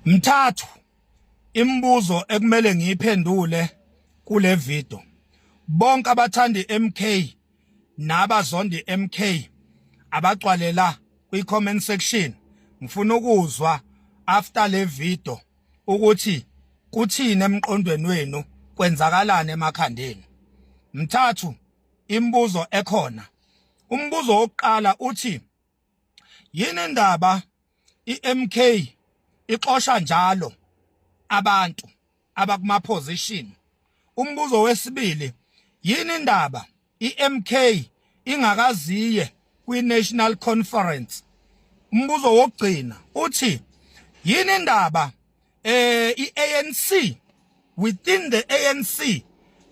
Mthathu imibuzo ekumele ngiyiphendule kule video. Bonke abathanda iMK nabazonda iMK abagcwalela kwi comment section. Ngifuna ukuzwa after le video ukuthi kuthini emqondweni wenu, kwenzakalani emakhandeni. Mthathu imibuzo ekhona. Umbuzo wokuqala uthi, yini indaba iMK ixosha njalo abantu abakuma position? Umbuzo wesibili, yini indaba iMK ingakaziye kwi-National Conference? Umbuzo wokugcina uthi, yini indaba iANC, within the ANC,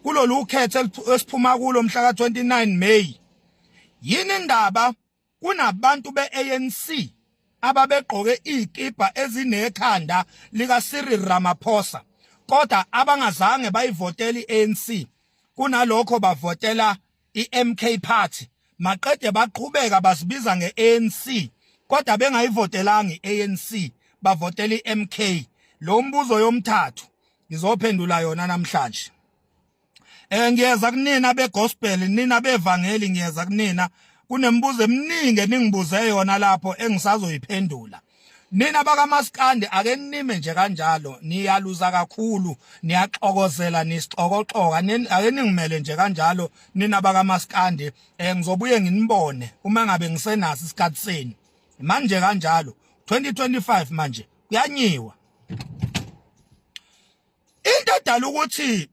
kulolu khetho esiphuma kulo mhla ka29 May, yini indaba kunabantu beANC ababegqoke izikipa ezinekhanda lika Cyril Ramaphosa kodwa abangazange bayivotela iANC, kunalokho bavotela iMK Party, maqede baqhubeka basibiza ngeANC kodwa bengayivotelanga iANC, bavotela iMK? Lo mbuzo yomthathu ngizophendula yona namhlanje. Ngiyeza kunina begospel, nina bevangeli, ngiyeza kunina. Kunemibuzo eminingi eningibuze yona lapho engisazoyiphendula. Nina bakamaskandi, ake nime nje kanjalo, niyaluza kakhulu, niyaxokozela, nisixokoxoka. Ake ningimele nje kanjalo, nina bakamaskandi. Ngizobuye nginibone uma ngabe ngisenaso isikhathi senu. Manje kanjalo 2025 manje kuyanyiwa. Into edala ukuthi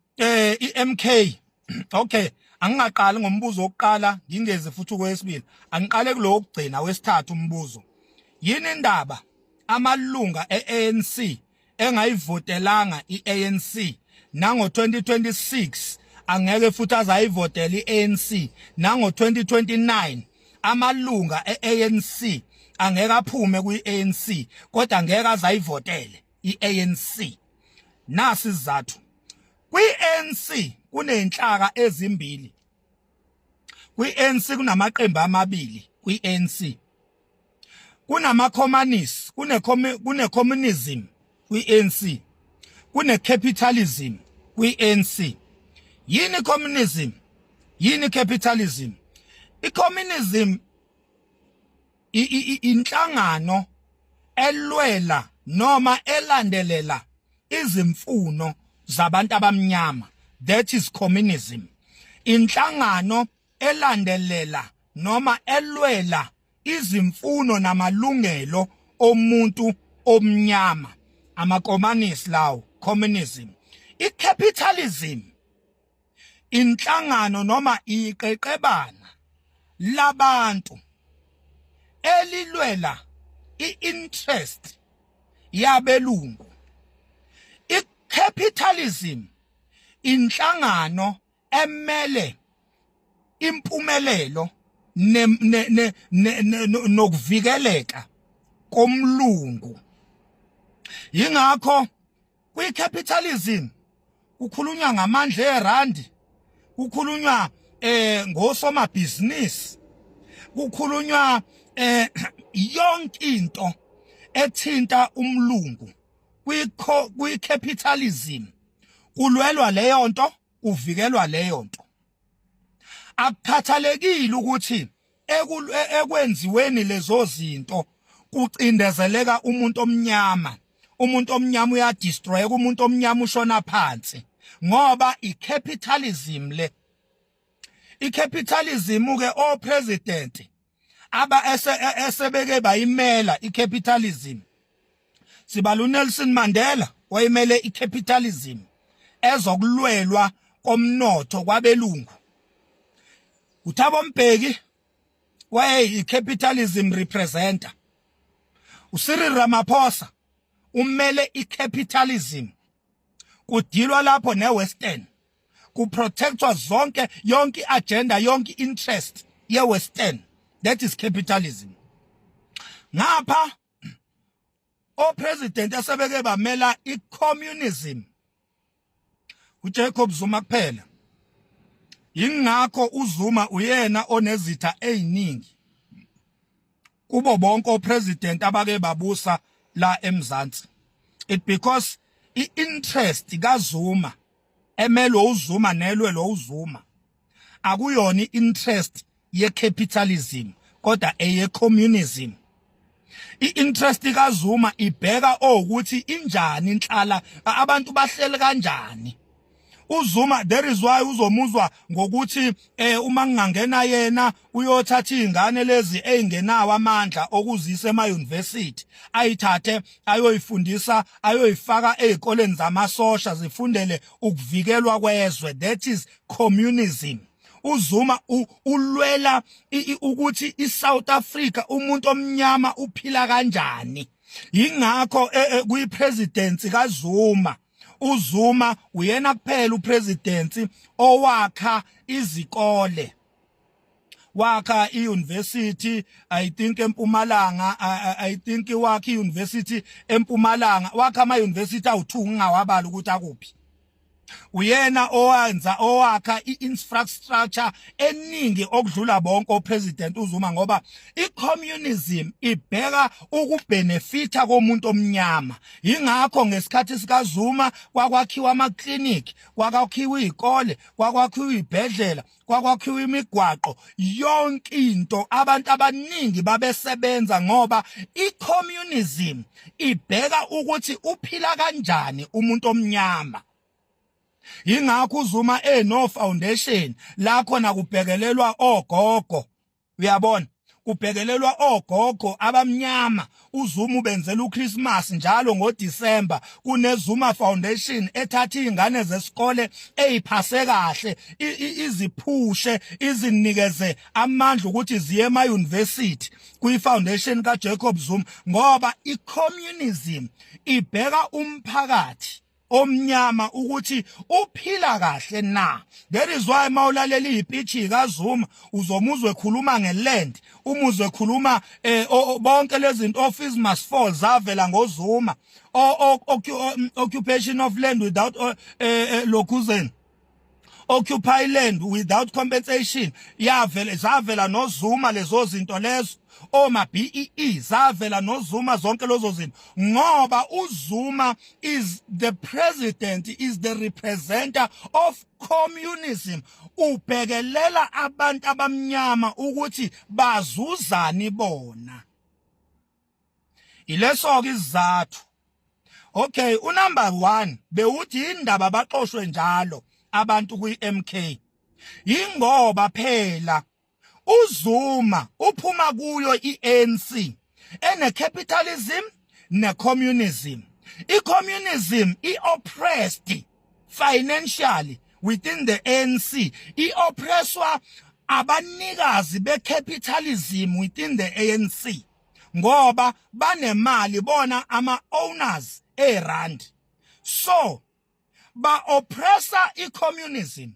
iMK, okay, angingaqali ngombuzo wokuqala, ngingezi futhi kwesibili, angiqale kulo wokugcina, wesithathu umbuzo. Yini indaba amalunga eANC engayivotelanga iANC nango 2026, angeke futhi azayivotela iANC nango 2029? Amalunga eANC angeke aphume kwiANC kodwa angeke azayivotele iANC. Nasi isizathu. Kwi-ANC kunenhlaka ezimbili. Kwi-ANC kunamaqembu amabili. Kwi-ANC kunama-communist, kune-communism kwi-ANC, kune-capitalism kwi-ANC. Yini communism? Yini capitalism? I-communism inhlangano elwela noma elandelela izimfuno zabantu abamnyama, that is communism. Inhlangano elandelela noma elwela izimfuno namalungelo omuntu omnyama, amakomanisi lawo, communism. Icapitalism inhlangano noma iqeqebana labantu elilwela iinterest yabelungu. Icapitalism inhlangano emele impumelelo nokuvikeleka komlungu. Yingakho kwi-capitalism kukhulunywa ngamandla erandi, kukhulunywa ngosomabhizinisi, kukhulunywa yonke into ethinta umlungu. Kwi-capitalism kulwelwa leyo nto, kuvikelwa leyo nto. Akukhathalekile ukuthi ekwenziweni lezo zinto kucindezeleka umuntu omnyama, umuntu omnyama uyadestroy, umuntu omnyama ushona phansi, ngoba icapitalism le. Icapitalism ke, o president aba esebeke bayimela icapitalism, sibala uNelson Mandela, wayemele icapitalism ezokulwelwa komnotho kwabelungu. uThabo Mbeki wayeyi-capitalism representer. uCyril Ramaphosa umele i-capitalism. Kudilwa lapho ne-Western, kuprotectwa zonke, yonke i-agenda, yonke i-interest ye-Western, that is capitalism. Ngapha opresident asebeke bamela i-communism, uJacob Zuma kuphela. Ingakho uZuma uyena onezitha eziningi kubo bonke opresident abake babusa la eMzansi. It because i-interest kaZuma emelwe uZuma nelwe lo uZuma akuyona i-interest ye-capitalism kodwa eye-communism. I-interest kaZuma ibheka ukuthi injani inhlala, abantu bahleli kanjani. uZuma, there is why uzomuzwa ngokuthi uma kungangena yena uyothatha izingane lezi ezingenawo amandla okuzisa ema university, ayithathe ayoyifundisa, ayoyifaka ezikoleni zamasosha, zifundele ukuvikelwa kwezwe. That is communism. uZuma ulwela ukuthi iSouth Africa, umuntu omnyama uphila kanjani. Ingakho kuyipresidency kaZuma, uZuma uyena kuphela upresidency owakha izikole, wakha iuniversity, I think eMpumalanga, I think wakha iuniversity eMpumalanga, wakha ama university awu2, ngingawabala ukuthi akuphi. Uyena owenza, owakha i-infrastructure eningi okudlula bonke opresident uZuma, ngoba i-communism ibheka ukubenefita komuntu omnyama. Ingakho ngesikhathi sikaZuma kwakwakhiwa ama-clinic, kwakwakhiwa izikole, kwakwakhiwa izibhedlela, kwakwakhiwa imigwaqo, yonke into. Abantu abaningi babesebenza ngoba i-communism ibheka ukuthi uphila kanjani umuntu omnyama. Ingakho uZuma eno foundation la khona kubhekelelwa ogogo, uyabona, kubhekelelwa ogogo abamnyama. uZuma ubenzela uChristmas njalo ngoDecember. KuneZuma Foundation ethatha izingane zesikole eziphase kahle, iziphushe, izinikeze amandla ukuthi ziye ema university kwi foundation kaJacob Zuma, ngoba icommunism ibheka umphakathi omnyama ukuthi uphila kahle na. That is why mawulalela ispeech kaZuma uzomuzwe ekhuluma ngeland, umuzwe ekhuluma bonke lezi zinto. Fees must fall zavela ngoZuma, occupation of land without lokuzen occupy land without compensation yavela, zavela noZuma lezo zinto lezo. Oma BEE zavela noZuma, zonke lezo zinto, ngoba uZuma is the president, is the representative of communism. Ubhekelela abantu abamnyama ukuthi bazuzani bona. Ileso ke isizathu. Okay, unumber 1 bewuthi indaba baxoshwe njalo abantu kwi-MK, ingoba phela uZuma uphuma kuyo iANC ene capitalism ne-communism. I-communism i-oppressed financially within the ANC, i-oppresswa abanikazi be-capitalism within the ANC, ngoba banemali bona, ama-owners erand, so ba-oppressa i-communism.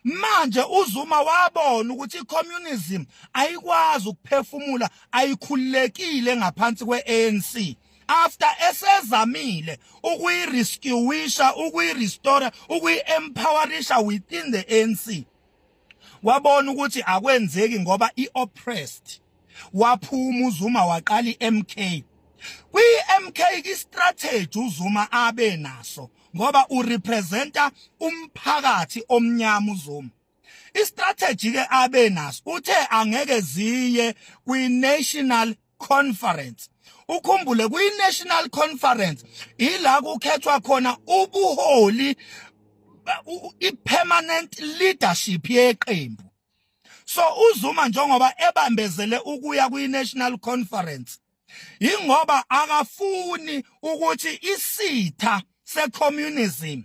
Manje uZuma wabona ukuthi i-communism ayikwazi ukuphefumula, ayikhululekile ngaphansi kwe-ANC, after esezamile ukuyirescueisha, ukuyirestore, ukuyi-empowerisha within the ANC. Wabona ukuthi akwenzeki ngoba i-oppressed. Waphuma uZuma, waqala i-MK. Kwi-MK i-strategy uZuma abe naso, ngoba urepresenta umphakathi omnyama uZuma, istrategy ke abe naso, uthe angeke ziye kwi-national conference. Ukhumbule, kwi-national conference ila kukhethwa khona ubuholi, i-permanent leadership yeqembu. So uZuma njengoba ebambezele ukuya kwi-national conference, ingoba akafuni ukuthi isitha secommunism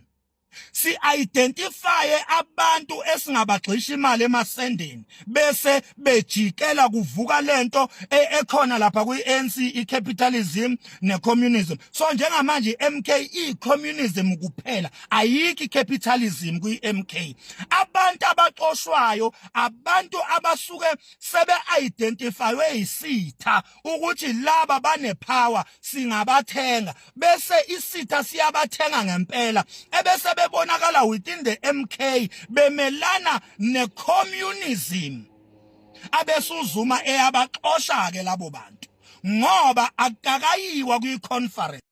si-identifye abantu esingabagxisha imali emasendeni, bese bejikela kuvuka lento ekhona lapha kwi-ANC, i-capitalism ne-communism. So njengamanje i-MK i-communism kuphela, ayikho i-capitalism kwi-MK. Abantu abaxoshwayo abantu abasuke sebe-identifywe yisitha ukuthi laba banepower, singabathenga, bese isitha siyabathenga ngempela, ebese bebonakala within the MK bemelana necommunism, abese uZuma eyabaxosha ke labo bantu ngoba akakayiwa kwi-conference.